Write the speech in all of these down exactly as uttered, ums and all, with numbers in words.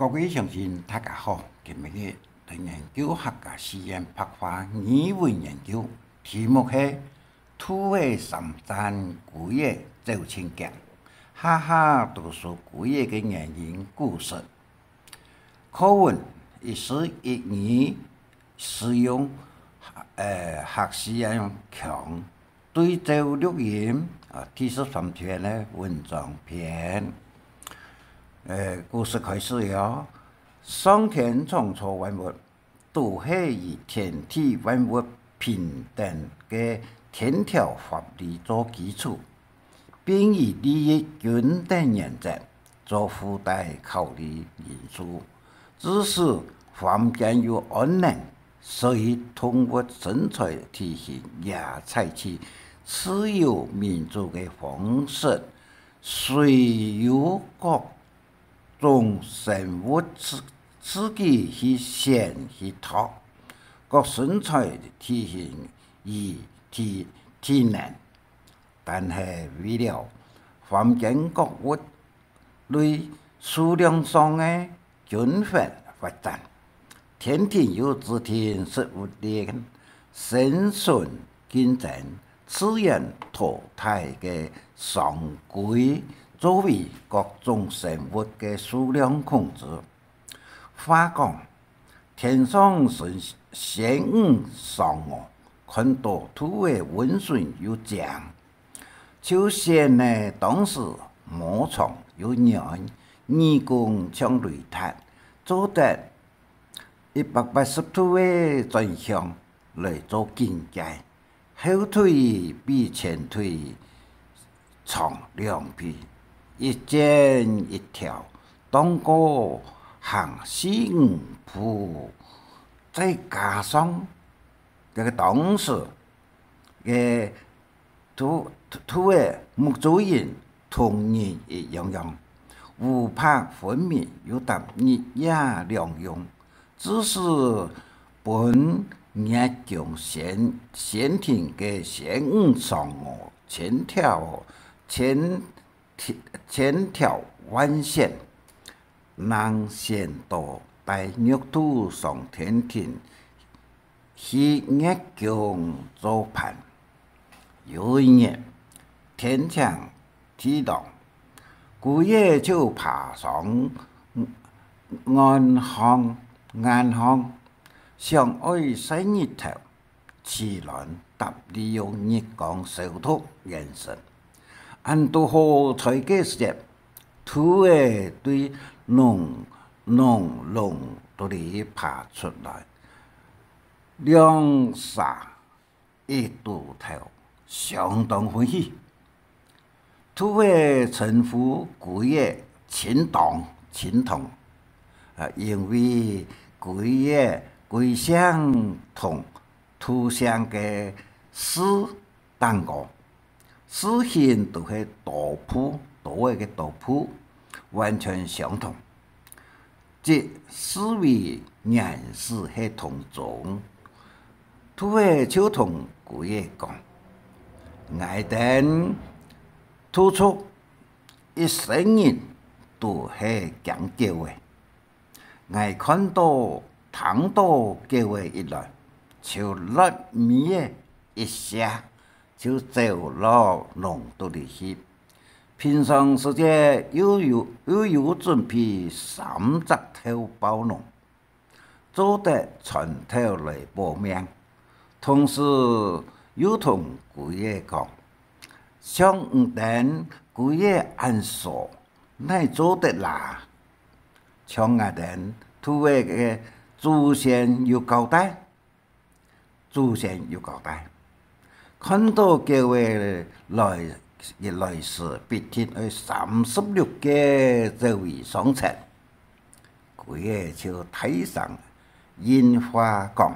各位鄉親，大家好！今晡日來研究客家四縣白話語文研究，題目係兔仔三讚龜仔走盡驚，下下都輸龜仔个原因故事。課文一字一語使用，呃，客四縣腔， 對照錄音，啊，第十三篇个文章篇。呃，故事開始了。上天創造萬物，都係以天地萬物平等个天條法理做基礎，並以利益均等原則 做附帶考慮因素，致使凡間有安寧，所以動物身材體型也採取自由民主个方式，隨由各種生物自，自己去選去擇，各身材體型與體，體能。 但係為了凡間各物類數量上个均衡發展，天庭有制定食物鏈、生存競爭、自然淘汰个常規，作為各種生物个數量控制。 話講，天上神仙女嫦娥看到兔仔溫順又靚，就選了當時無床又軟、耳公像雷達，做得一百八十度个轉向， 來做警戒，後腿比前腿長兩倍，一箭一條，當過行四五步，再加上這個當時个 兔，兔，兔仔目珠仁同人一樣樣，烏白分明又搭日夜兩用，致使分月宮仙，仙庭个仙女嫦娥千挑，千，千挑萬選，能選到帶玉兔上天庭 去月宮做伴。有一日，天晴地朗，龜仔就爬上岸項，岸項，想愛晒日頭，取暖搭利用日光消毒元神。恁堵好在該時節，兔仔對籠，籠，籠肚裡爬出來， 兩儕一堵頭，相當歡喜。兔仔稱呼龜仔親當親同，啊，因為龜仔，龜性同兔性个似， 蛋糕，字形都係多部，多仔个多部，完全相同，即視為原始係同宗。兔仔就同龜仔講：「𠊎等兔族一生人都係驚狗仔。 𠊎看到、聽到狗仔一來，就落尾仔一瀉，就走落籠肚裡去。平常時節又有，又有準備三隻頭暴籠，做得穿透來保命。同時又同龜仔講： 像你等龜仔恁傻，哪做得啦？像𠊎等兔仔个祖先有交代，祖先有交代，看到狗仔來，來時，必定愛三十六計走為上策。」龜仔就大聲應話講：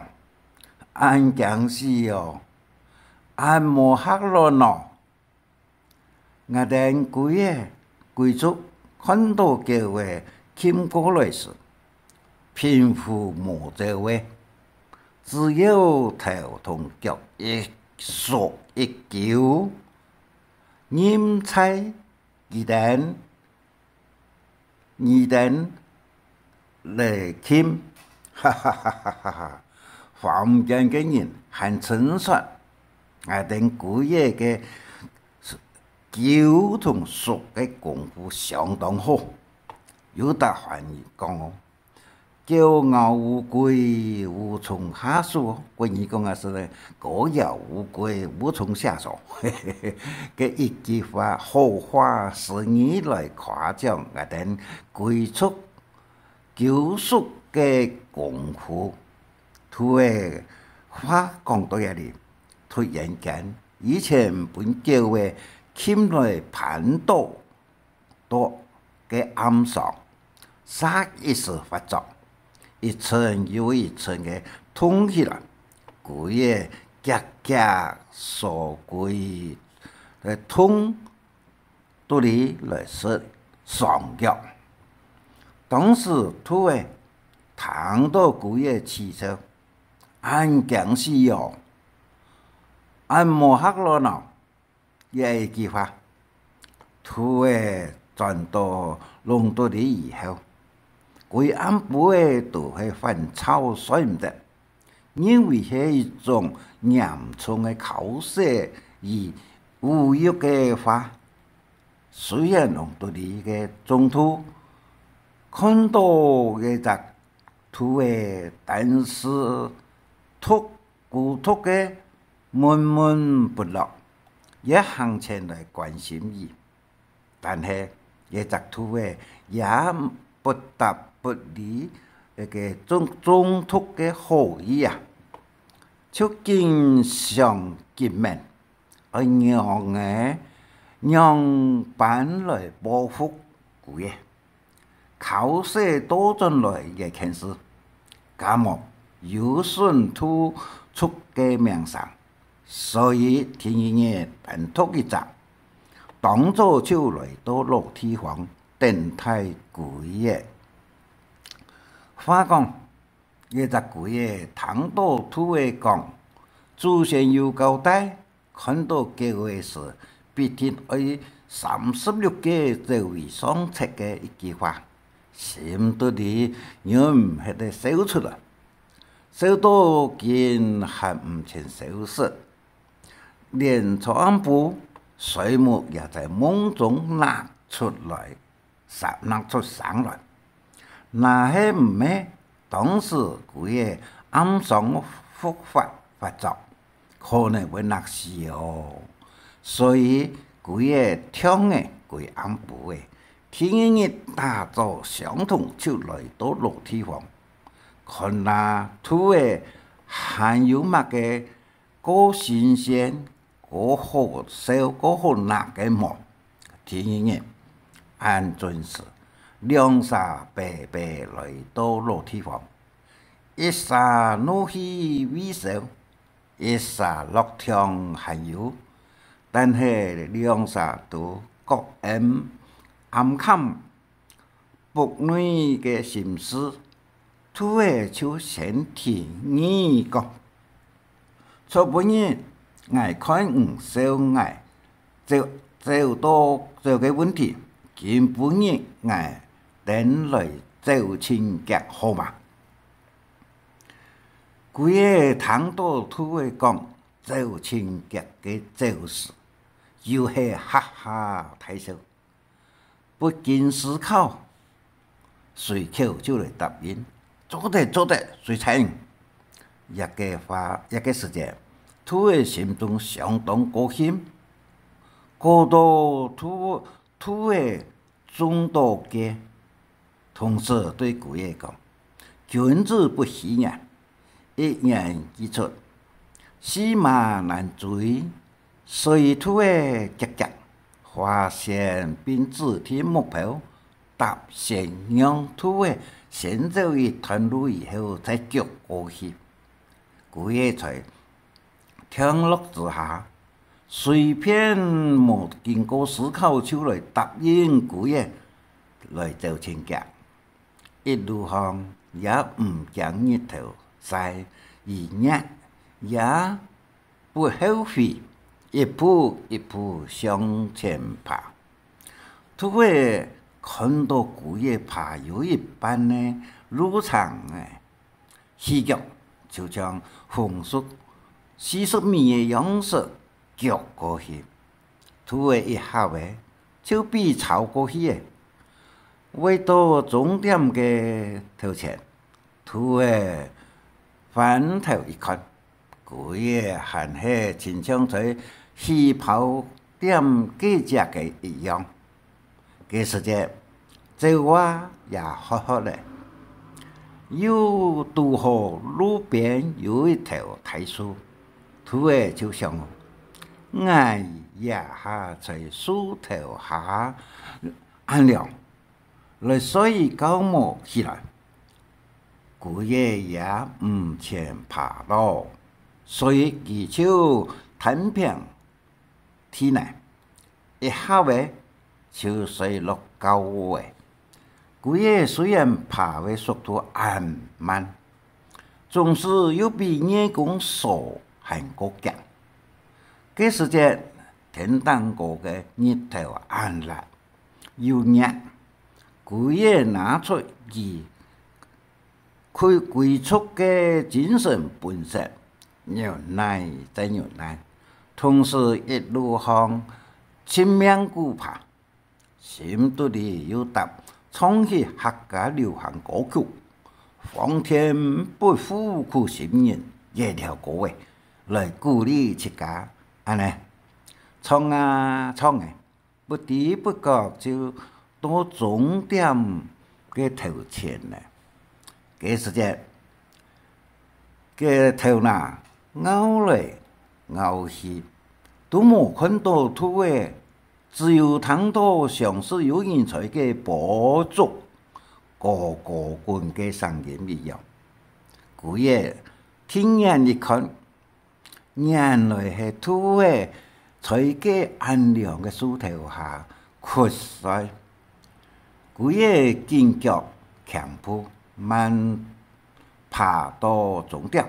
「恁驚死哦！恁無客卵哦！」 𠊎等龜仔，龜族看到狗仔近過來時，平步無走仔，只有頭同腳一縮一勼，任在佢等，佢等來㧡。哈哈哈哈哈哈！凡間个人還真說，𠊎等龜仔个狗同鼠个功夫相當好。有搭翻譯講哦，狗咬烏龜，無從下手哦。國語講啊係呢，狗咬烏龜，無從下手。這一句話，好話詩意來誇獎𠊎等龜族、狗鼠个功夫。兔仔話講到這裡，突然間，以前分狗仔㧡來扳倒 到个暗爽，煞一時發作，一陣又一陣个痛起來。龜仔遽遽縮歸，呃，痛肚裡來食爽藥。當時兔仔聽到龜仔恥笑：「恁驚死哦！恁無嚇卵哦！」 這一句話，兔仔轉到籠肚裡以後，歸暗晡仔都係翻吵睡毋得，認為係一種嚴重个剾洗與侮辱个話。雖然籠肚裡个眾兔看到這隻兔仔，但是獨 孤獨个悶悶不樂，也行前來關心佢。但係這隻兔仔也不答不理這个眾，眾兔个好意啊，就緊想緊愐，愛仰仔，仰般來報復龜仔。 剾洗倒轉來這件事，敢無有損兔族个名聲，所以第二日單獨一隻，當早就來到老地方等待龜仔。話講，這隻龜仔聽到兔仔講，祖先有交代， 看到狗仔時，必定愛三十六計走為上策个一句話，心肚裡忍毋核个笑出來，笑到今還毋曾消失。連昨暗晡，睡目也在夢中拿出來， 聲，拿出聲來。若係毋係當時龜仔暗爽復發發作，可能會硞死哦。所以龜仔暢仔歸暗晡仔，第二日打早相同就來到老地方，看啊兔仔還有麼个 過新鮮、過好笑、過好拿个無？第二日，恁準時，兩儕白白來到老地方，一儕怒氣未消，一儕樂暢還有，但係兩儕都各諳暗崁 腹內个心事，兔仔就先提議講：「昨晡日𠊎看你笑𠊎走，走到走个問題，今晡日𠊎等來走親腳好嗎？」龜仔聽到兔仔講走親腳个走字，又係哈哈大笑。 不經思考，隨口就來答應：「做得，做得，隨在你。」這个話，這个時節，兔仔心中相當高興，高到兔，兔仔中到計，同時對龜仔講：「君子不欺人， 一言既出，駟馬難追。」所以兔仔遽遽劃線並指定目標，答先讓兔仔先走一段路以後再逐過去。龜仔在暢樂之下，隨便無經過思考就來答應龜仔來走親腳。 一路項也毋驚日頭曬，雨熱也不後悔，一步一步向前爬。兔仔看到龜仔爬有一半个路程个，起腳就像風速四十米个樣式趒過去。兔仔一下仔就飛超過去了。會到終點个頭前，兔仔翻頭一看， 龜仔還係親像在起跑點該隻个一樣。該時節，鳥仔也渴渴咧，又堵好路邊有一頭大樹，兔仔就想：「𠊎這下在樹頭下恁涼，來睡一覺無起來， 龜仔也毋曾爬囉。」所以佢就攤平地泥，一下仔就睡落覺了。龜仔雖然爬个速度恁慢，總是又比月公所還過遽。該時節，天頂高个日頭恁辣又熱，龜仔拿出佢 佢歸族个精神本色，忍耐再忍耐，同時一路向盡命牯爬，心肚裡又搭唱起客家流行歌曲《皇天不負苦心人》這條歌仔，來鼓勵自家。恁呢，唱啊唱仔， 不知不覺就到終點个頭前了。該時節，該頭那，拗來拗去，都無看到兔仔，只有聽到像係有人在該啵足、咯咯滾个聲音一樣。龜仔定眼一看， 原來係兔仔在該恁涼个樹頭下瞌睡。龜仔緊腳輕步，慢爬到終點，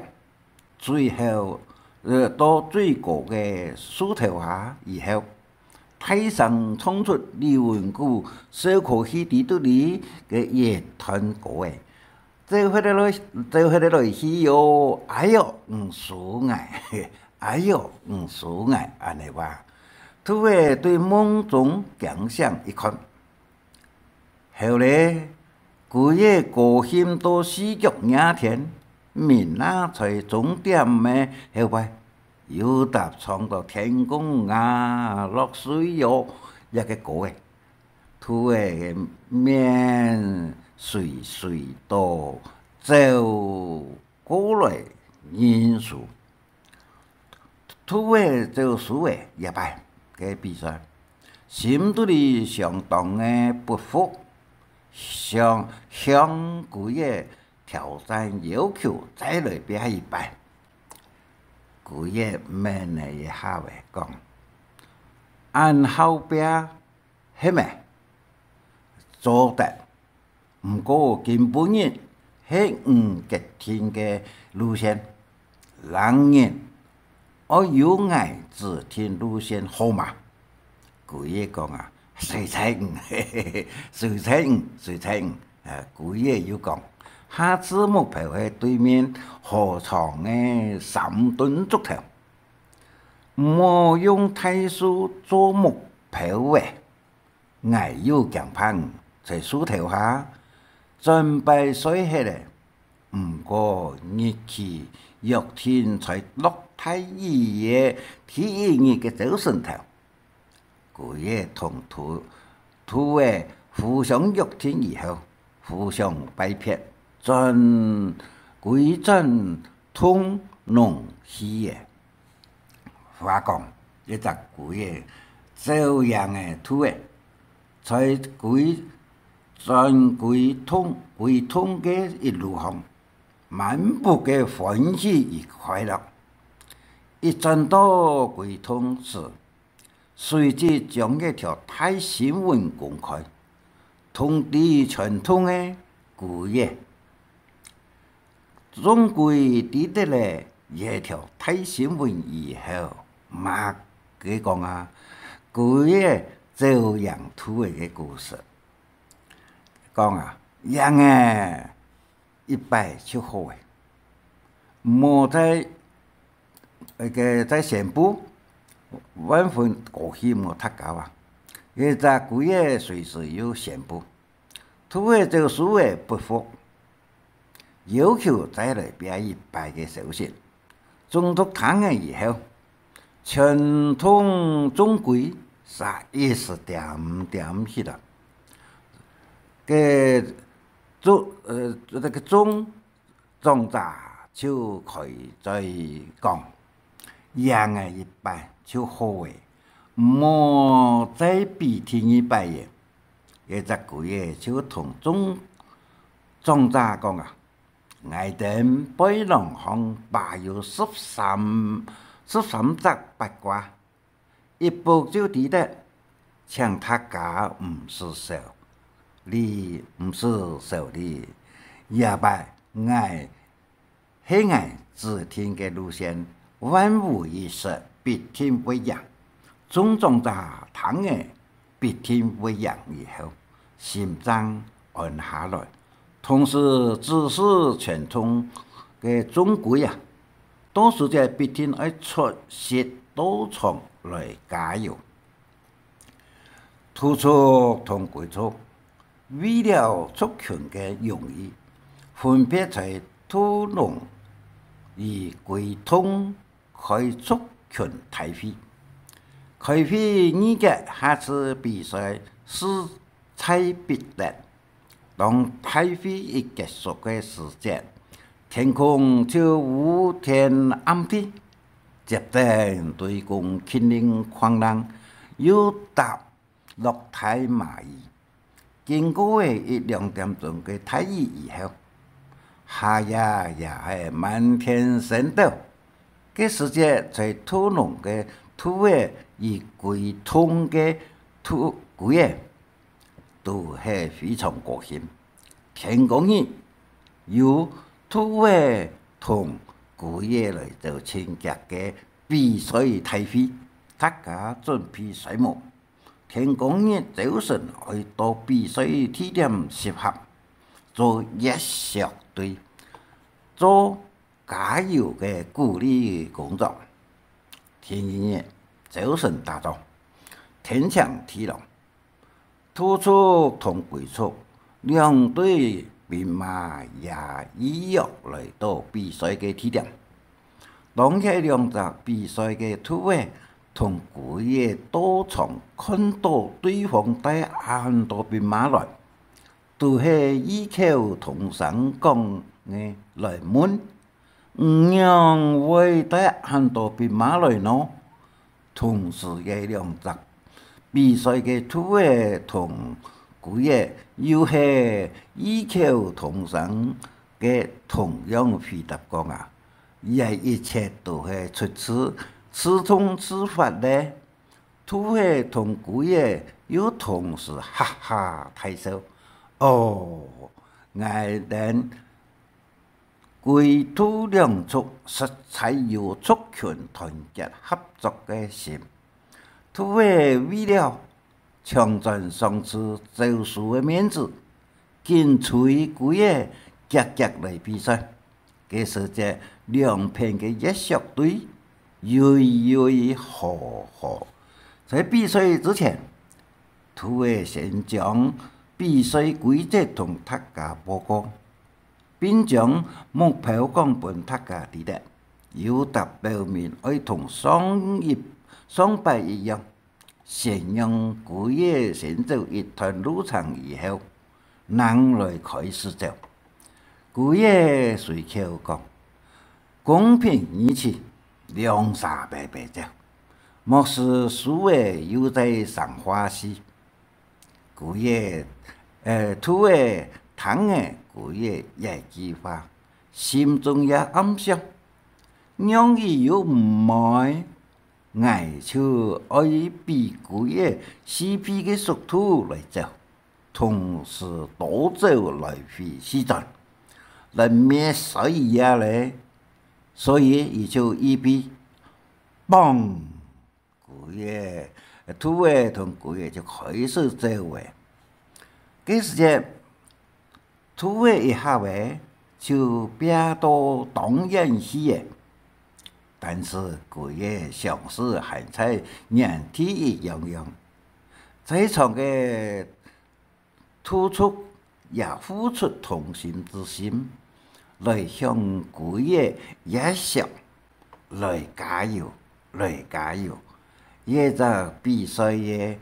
最後，呃，到最高个樹頭下以後，大聲唱出李文牯燒烤戲裡肚裡个一段歌仔：「走下來，走下來去喲，哎喲，毋輸𠊎，哎喲，毋輸𠊎。」恁呢話。兔仔對夢中驚醒一看，後來，龜仔高興到四腳惹天，眠啊在終點个後背，又搭唱到「天公啊，落水喲」這个歌仔。 兔仔个面垂垂到走過來認輸。兔仔走輸了這擺个比賽，心肚裡相當个不服，想向龜仔挑戰要求再來拚一擺。龜仔愐了一下仔講：「恁好拚， 係咩？做得，毋過今晡日係你決定个路線，另日愛由𠊎指定路線，好嗎？」龜仔講啊：「隨在你，隨在你，隨在你。」啊，龜仔又講：「下次目標係對面河床个三墩竹頭，毋好用大樹做目標仔。 𠊎有驚怕你在樹頭下，轉擺睡忒了。毋過日期約定在落大雨个第一日个朝晨頭。」龜仔同兔，兔仔互相約定以後，互相拜別，轉，歸轉 洞壙去了。話講，一隻龜仔走贏个兔仔，在歸，轉歸洞，歸洞个一路項，滿腹个歡喜與快樂。一轉到歸洞時， 隨即將一條大新聞公開，通知全洞个龜仔。總歸知得了這條大新聞以後，麼个講啊，龜仔走贏兔仔个故事。講啊：「贏仔一擺就好仔，毋好再，該个再宣布，萬分高興無大家啊！」該隻龜仔隨時又宣布，兔仔照輸仔不服，要求再來拚一擺个消息。總督聽仔以後，全同眾龜煞一時恬恬起來。該眾，呃，該个眾長者就開嘴講：「贏仔一擺就好仔，毋好再比第二擺仔。」該隻龜仔就同眾長者講啊：「𠊎兜背囊項擺有十三，十三隻八卦，一卜就知得，請大家毋使愁慮，毋使愁慮。這擺𠊎，係𠊎指定个路線，萬無一失，必定會贏。」眾長者聽仔必定會贏以後，心正安下來，同時指示全同个眾龜啊，到時節必定愛出席到場來加油。兔族同龜族為了族群个榮譽，分別在兔籠與龜洞開族群大會。開會預計下次比賽勢在必得。當大會一結束个時節，天公就烏天暗地，接等雷公轟鈴哐啷，又打落大麻雨。經過仔一兩點鐘个大雨以後，下夜也係滿天星斗。該時節在兔籠个兔仔與龜洞个兔，龜仔都係非常高興。天光日，有兔仔同龜仔來做盡遽个比賽大會，大家準備睡目。天光日朝晨愛到比賽地點集合，做熱身隊，做加油个鼓勵工作。第二日朝晨打早，天晴地朗，兔族同龜族兩隊兵馬也預約來到比賽个地點。當這兩隻比賽个兔仔同龜仔到場，看到對方帶恁多兵馬來，都係異口同聲講个來問：「你仰會帶恁多兵馬來呢？」同時个兩隻比賽个兔仔同龜仔又係異口同聲个同樣回答講啊：「這一切都係出自自動自發个。」兔仔同龜仔又同時哈哈大笑。哦，𠊎等龜兔兩族實在有族群團結合作个心。兔仔為了搶轉上次招輸个面子，緊催龜仔遽遽來比賽。該時節，兩片个熱身隊又又好好。在比賽之前，兔仔先將比賽規則同大家報告，並將目標講分大家知得，又搭表明愛同上一，上擺一樣，先讓龜仔先走一段路程以後，正來開始走。龜仔隨口講：「公平如此，兩儕白白走，莫使輸仔又再生花事。」龜仔，呃，兔仔聽仔龜仔這句話，心中也暗想：「讓佢又毋愛，𠊎就愛比龜仔四倍个速度來走，同時多走來回四轉，來滅衰佢啊咧。」所以佢就預備，砰！ 龜仔，兔仔同龜仔就開始走咧。該時節，兔仔一下仔就飛到當遠去了，但是龜仔像係還在原地一樣樣。在場个 兔族也付出同心之心，來向龜仔擛杓，來加油，來加油。這隻比賽个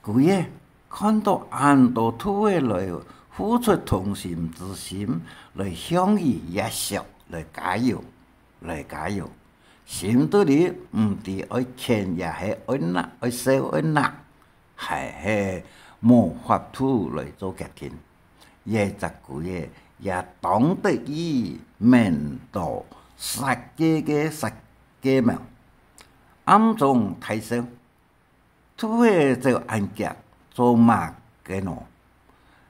龜仔看到恁多兔仔來付出同心之心，來向佢擛杓，來加油，來加油，心肚裡毋知愛譴也係愛罵，愛笑愛罵， 還係無法度來做決定。這隻龜仔也當得意，愐到煞雞个煞雞毛，暗中大笑：「兔仔走恁遽，做麼个呢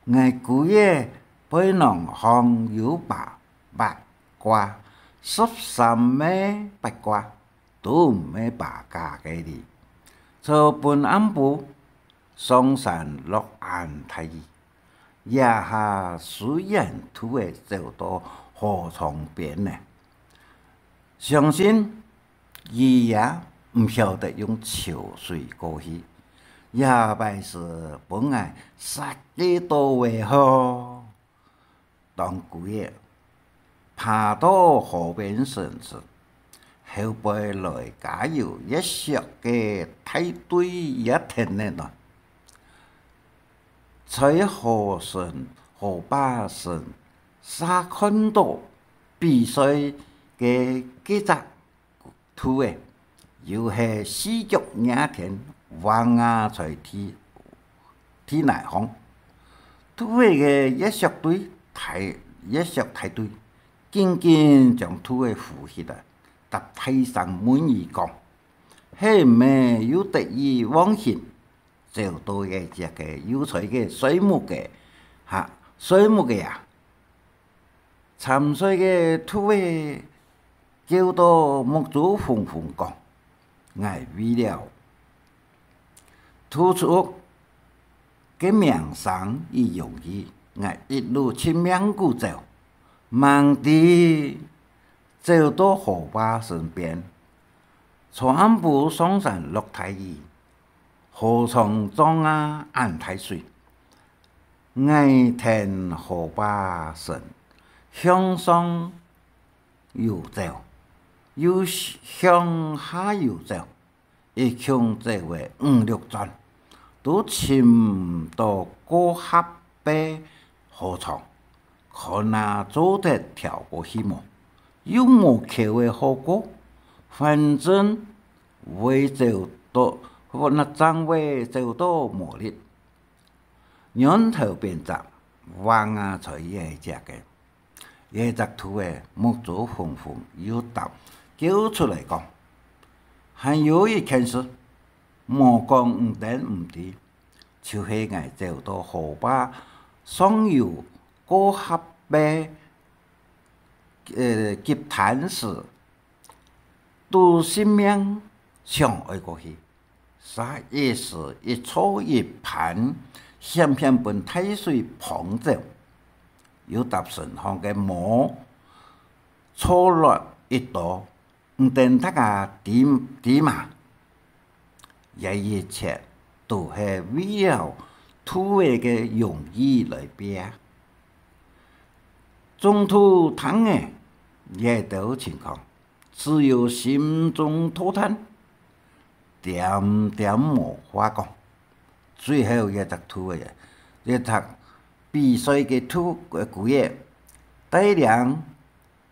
？𠊎龜仔背囊項有把八卦，十三个八卦， 都毋係把假个哩。」朝本暗晡，上山落恁大雨，這下雖然兔仔走到河床邊了，相信佢也毋曉得用泅水過去，這擺斯分𠊎煞雞著了吼！ 當龜仔爬到河邊身時，後背來加油擛杓个大隊也跈等來。在河身、河壩身嗄看到比賽个該隻 兔仔，又係四腳惹天，橫啊在地，地泥項。兔仔个擛杓隊大，擛杓大隊緊緊將兔仔扶起來，搭大聲問佢講：「係毋係有得意忘形，走到這隻个有才个睡目个，哈，睡目个啊？」 饞睡个兔仔噭到目珠紅紅講：「𠊎為了兔族个名聲與榮譽，𠊎一路盡命牯走，吂知走到河壩身邊，昨暗晡上山落大雨，河床漲啊恁大水。 𠊎跈河壩身向上游走，又向下游走，一共走了五六轉，都尋毋到過合个河床，看啊做得跳過去無？又無橋仔好過，反正會走到，正會走到無力。」 仰頭邊隻，橫啊在這隻个。這隻兔仔目珠紅紅又答噭出來講：「還有一件事，無講你等毋知，就係𠊎走到河壩上游過合个，呃，急灘時，都性命想愛過去， 嗄一時一坐一盤，險險分大水嗙走，又搭身項个毛坐落一到，你等大家知，知嘛？這一切都係為了兔仔个榮譽來變。」眾兔聽了這兜情況， 只有心中塗炭，恬恬無話講。最後這隻兔仔，這隻比賽个兔，呃，龜仔，帶領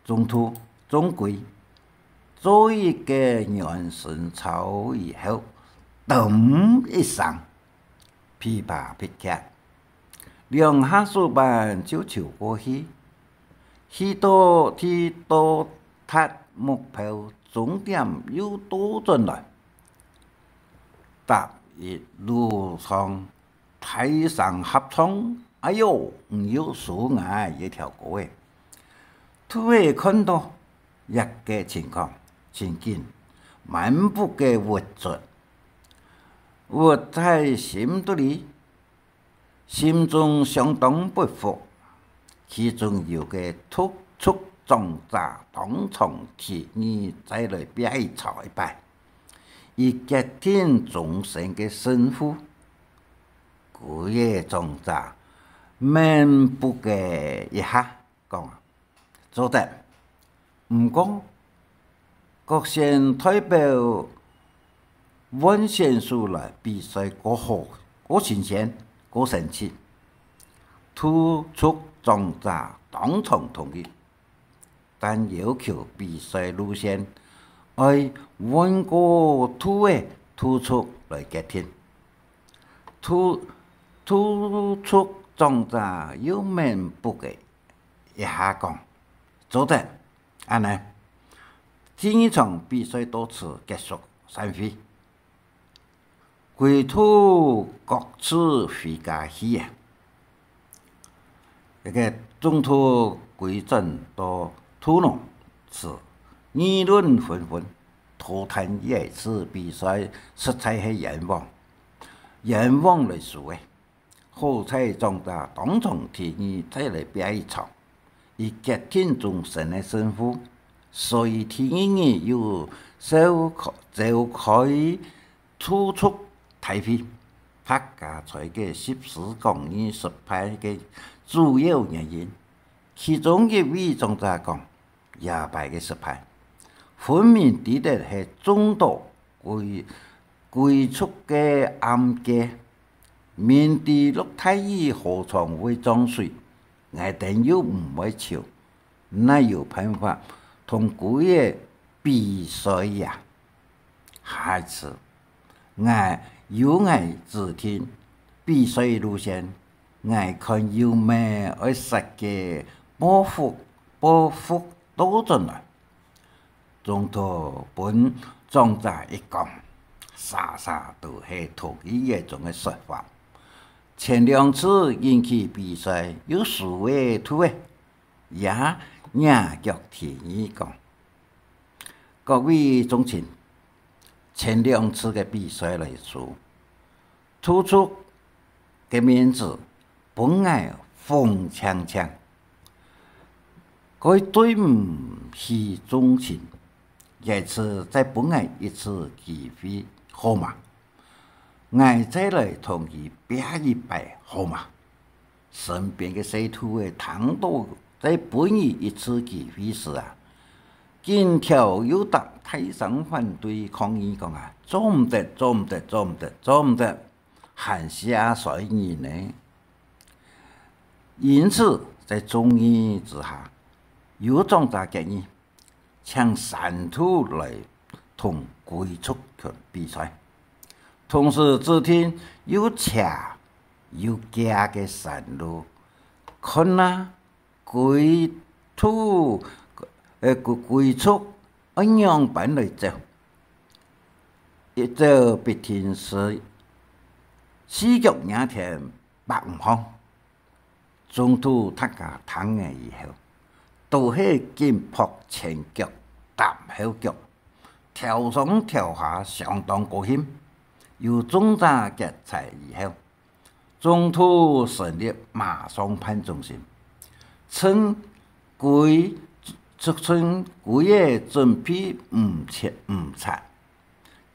眾兔、眾龜，做一個暖身操以後，咚一聲， 噼啪撇撇，兩下手板就泅過去，去到，去到達目標終點又倒轉來，搭一路上大聲合唱：「哎喲，毋好輸𠊎這條歌仔！」兔仔看到這個情況，情景，滿腹个鬱卒，鬱在心肚裡， 心中相當不服，其中有个督促長者當場提議再來比賽一擺，以決定終身个勝負。歸个長者面不改一下，講：「做得。」毋過，各縣代表換選手來比賽較好，較新鮮，較生趣。督促長者當場同意，但要求比賽路線愛換過度个督促來決定。督，督促長者又面不改一下講：「做得。」恁呢，第二場比賽到此結束，散會。歸隊各自回家去啊。這个中途歸轉到肚內，是議論紛紛，討論這次比賽實在係冤枉，冤枉來輸个。 好彩長者當場提議再來比一場，以決定終身个勝負，所以第二日又召開，召開督促大會，大家才个集思廣益失敗个主要原因。其中一位長者講：「這擺个失敗，分明知得係中到歸，歸促个暗格， 明知落大雨河床會漲水，𠊎等又毋會泅，哪有辦法同歸仔比賽呀？下一次，𠊎，由𠊎指定比賽路線，𠊎看有無愛設計報復，報復倒轉來。」 中途分長者一講，儕儕都係同意這種个說法。前兩次引起比賽又輸个隊仔，也迎腳提議講：「各位鄉親，前兩次个比賽來說， 督促个面子分𠊎紅淨淨，該對毋起眾親，這次再分𠊎一次機會，好嗎？𠊎再來同佢拚一擺，好嗎？」 身邊个細兔仔聽到再分佢一次機會時啊，緊跳又搭大聲反對抗議講啊：「做毋得，做毋得，做毋得，做毋得，還係啊衰人呢！」因此，在眾議之下，有長者建議， 請山兔來同歸族群比賽，同時指定又斜又遽个山路，看啊歸兔，呃，歸，歸族愛仰般來走。一走必定係四腳惹天， 白毋放。中途大家聽了以後，都係緊撲前腳，踏後腳，跳上跳下相當高興，有眾儕結彩以後，中途成立馬上辦中心，趁歸，趁歸仔準備毋切，毋掣，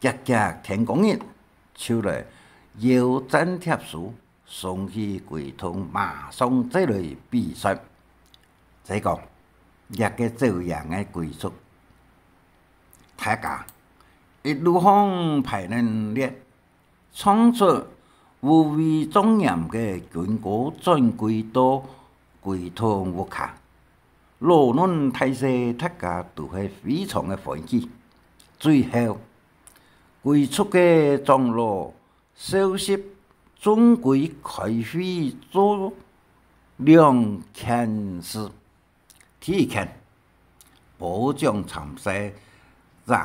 遽遽天光日就來搖棧貼書， 送去歸洞，馬上再來比賽。再講，這个走贏个歸族，大家一路項排等列，唱出無畏莊嚴个軍歌，轉歸到歸洞屋下。老嫩大細，大家都係非常个歡喜。最後，歸族个長老 召集眾歸開會做兩件事。第一件，褒獎參賽者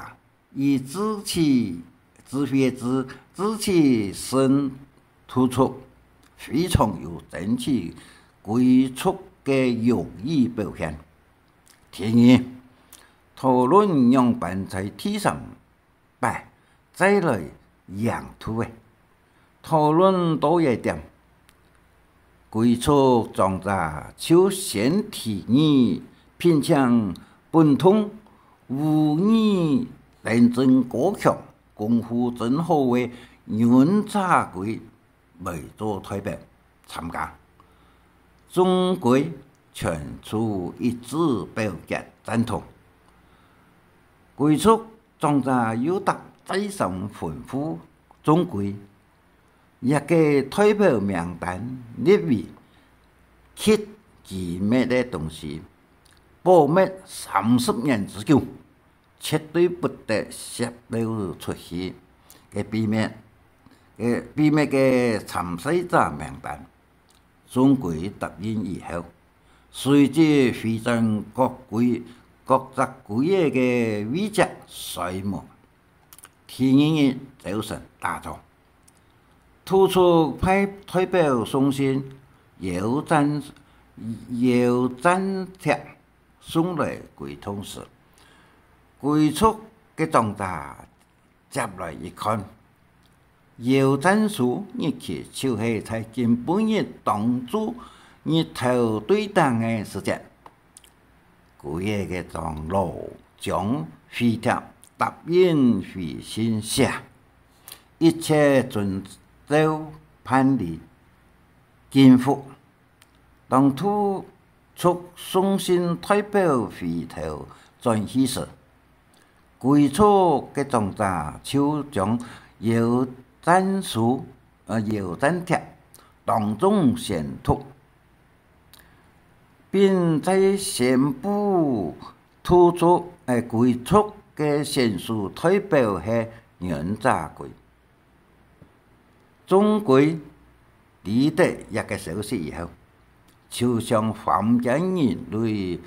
以智取，智慧之，智取勝，突出，非常有爭取歸族个榮譽表現。第二，討論仰般在第三 擺，再來贏隊仔。討論到這點，桂竹莊者就先提議聘請本洞武藝、認證高強、功夫真好个忍者龜來做代表參加。眾龜全族一致表決贊同。桂竹莊者又搭再三吩咐眾龜，這个代表名單列為極機密个東西，保密三十年之久，絕對不得洩漏出去。个秘密，个秘密个參賽者名單。眾龜答應以後，隨即回轉各龜，各隻龜仔个位置睡目。第二日朝晨打早， 土著派代表送信邀戰，邀戰帖送來歸洞時，桂竹个莊者接來一看，邀戰書日期就係在今晡日當晝日頭對頂个時節。 歸个个長老將回帖答應回信寫，一切遵照辦理，敬服。當土著送信代表回頭轉去時，桂竹个莊者就將邀戰書，呃，邀戰帖當眾宣讀， 並在宣布土著，欸，桂竹个選手代表係忍者龜。眾龜知得這个消息以後，就像凡間人類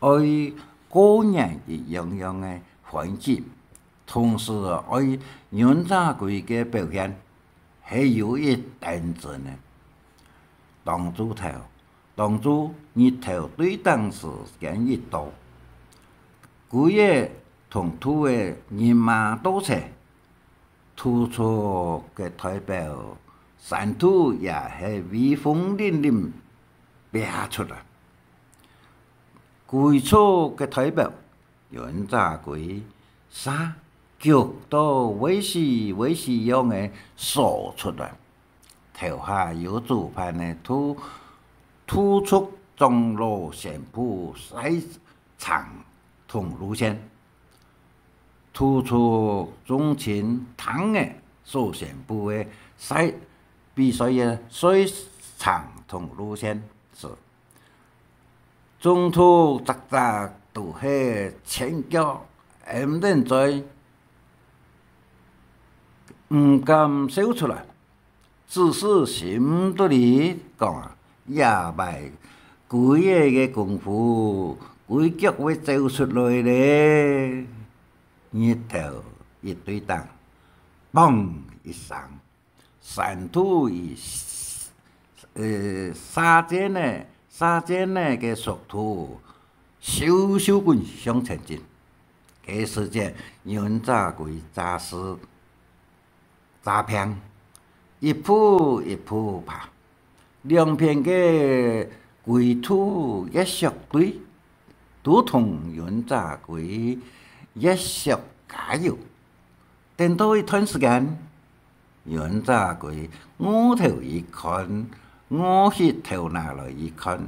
愛過年一樣樣个歡喜，同時愛忍者龜个表現，係有一等陣个。當晝頭， 當晝日頭對頂時間一到，龜仔同兔仔人馬到齊，土著个代表山兔也係威風凜凜爬出來。桂竹个代表 忍者龜嗄，噭到會死會死樣个趖出來。頭下有主辦个土，土著長老宣布賽程同路線。土著眾親聽了所宣布个賽，比賽个賽程同路線時， 眾兔隻隻都係尖叫，毋等嘴，毋敢笑出來，只係心肚裡講：「這擺龜仔个功夫，龜腳會走出來咧！」日頭一對頂，砰一聲， 山兔以，呃，射箭仔，射箭仔个速度咻咻滾向前進。該時節，忍者龜詐死，詐病，一步一步爬。兩片个龜兔越相對，都同忍者龜越相加油。等到一段時間， 忍者龜臥頭一看，臥起頭那來一看，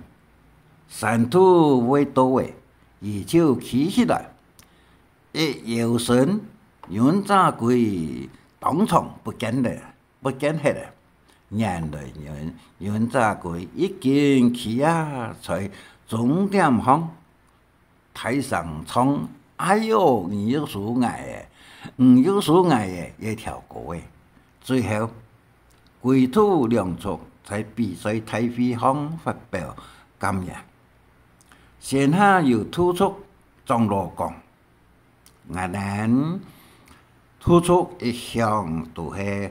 山兔會到咧，佢就企起來，一搖身，忍者龜當場不見了，不見忒了。原來忍，忍者龜已經企啊在終點項， 大聲唱：「哎喲，你又輸𠊎咧，你又輸𠊎咧！」這條歌仔。最後，龜兔兩族在比賽大會項發表感言。先下有土著長老講：「𠊎等土著一向都係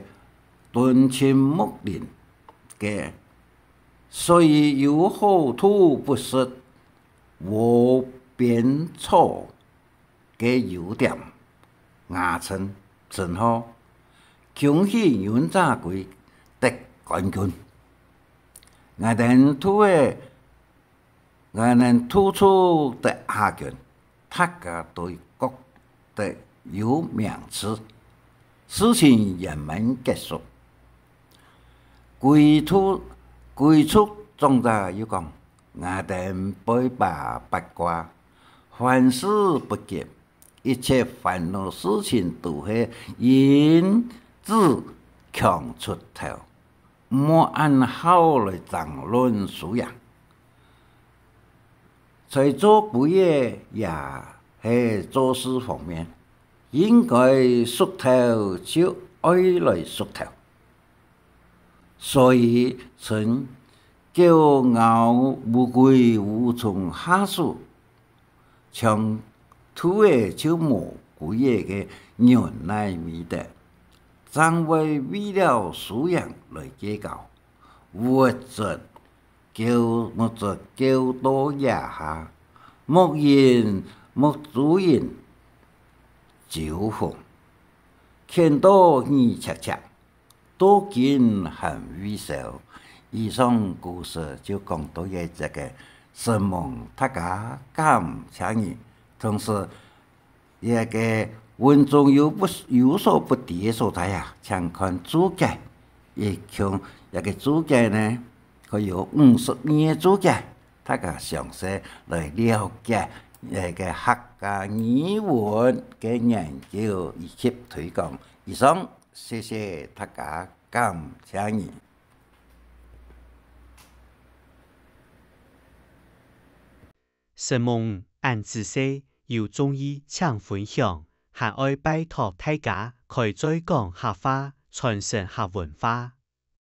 敦親睦鄰个，所以有好兔不食 窩邊草个優點，雅稱稱號，恭喜忍者龜得冠軍。」𠊎等都个，𠊎等都出得亞軍，大家都各得有名次。事情圓滿結束。歸族，歸族長者又講：「𠊎等背把八卦，凡事不急，一切煩惱事情都係因子強出頭，毋好恁好來爭論輸贏。」在做鬼仔也係做事方面，應該熟透就愛來熟透。所以稱狗咬烏龜無從下手，像兔仔就無龜仔个忍耐美德，正會為了輸贏來計較，無准狗，莫准狗到野下，莫因，莫主因招風，牽到你赤赤，到今還未消。以上故事就講到這，這个，承蒙大家，感謝你。同時，這个文中有不，有所不知个所在啊，請看註解。一共這个註解呢，佢有五十二个註解，大家詳細來了解這个客家語文个研究以及推廣。以上，謝謝大家，感謝你。承蒙恁仔細，有中意請分享，還愛拜託大家開嘴講客話，傳承客文化。